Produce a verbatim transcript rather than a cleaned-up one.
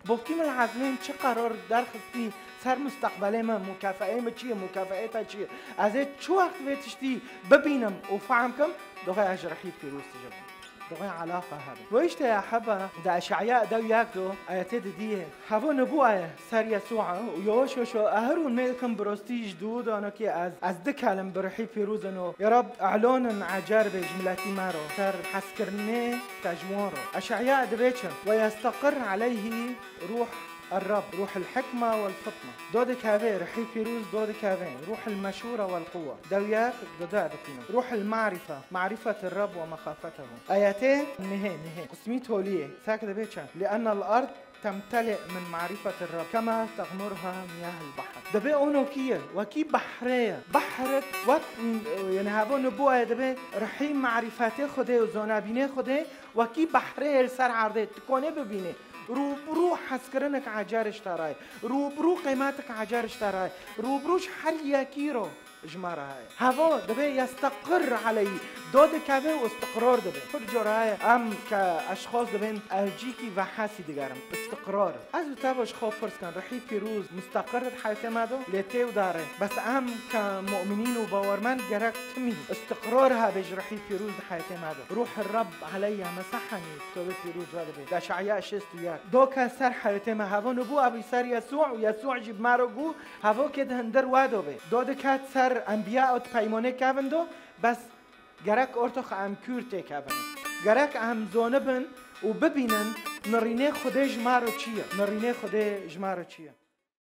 Bokî min li ezmên çi qeror derxistî ser mustaqbelê min, mukafeyê min çi ye, mukafeyê te çi ye? Ez ê çi wext vê tiştî bibînim û fehm kim, doxê ez ji rihî pîroz tije bim. Doxê alaqa hebe. Ve işte ya hebe, di Eş'aya dew yek do, ayetê didiyê. Hevo nibûaye ser Yesûa û yavaş yavaş a her û mêlkin birostî ji dû dano ki ez, ez dikelim bi rihî pîroz ino. Ya Rab, e'lonin ecer bê ji miletî me ro. Ser hezkirinê te ji wan ro. Eş'aya dibê çi? Ve yestaqir aleyhî ruh er-Rab, ruh el-hikme vel-fitne. Do dikeve rihî pîroz, do dikeve ruh el-meşûre vel-quwwe. Dew yek, do de dikînim. Ruh el-ma'rife, ma'rifet er-Rab ve mexafetehu. Ayetê nihê, nihê. Qismî toliyê. Sek dibê çi? Li ennel ard temteli min ma'rifet er-Rab kema teğmurha miyah el-bahr. Dibê ono kî ye? Wekî behrê ye. Behrek wek, yani, hevo nibûaye dibê rihî ma'rifetê Xwedê û zonabînê Xwedê wekî behrê ye li ser erdê. Tu konê bibînê. Rûbirû hezkirinek ecer ji te re ye. Rûbirû qîmetek ecer ji te re ye. Rûbirû ji her yekî ro ji me re heye. Hevo dibê yestaqir aleyhî. Do dikeve û istiqrar dibe. Pir cor heye em ke eşxas dibên ez cîkî vehesî digerim. Istiqrar. Ez û te ji xwe pirs kin, rihî pîroz mustaqir di heyatê me do, lê tê û dare. Bes em ke mu'minîn û bawermend gerek timî istiqrar hebe ji rihî pîroz di heyatê me do. Ruh Rab aleyya mesahani, kitobê pîroz ve dibê. Di Eş'aya şêst û yek. Do ke ser heyatê me hevo nibû, evî ser Yesû û Yesû jî bi me re got, hevo kê di hindir we do bê. Do diket ser enbiya û di peymanê kevin do, bes gerek ortox em kûr têkevin. Gerek em zonibin û bibînin nirînê Xwedê ji me re çi ye. Nirînê Xwedê ji me re çi ye.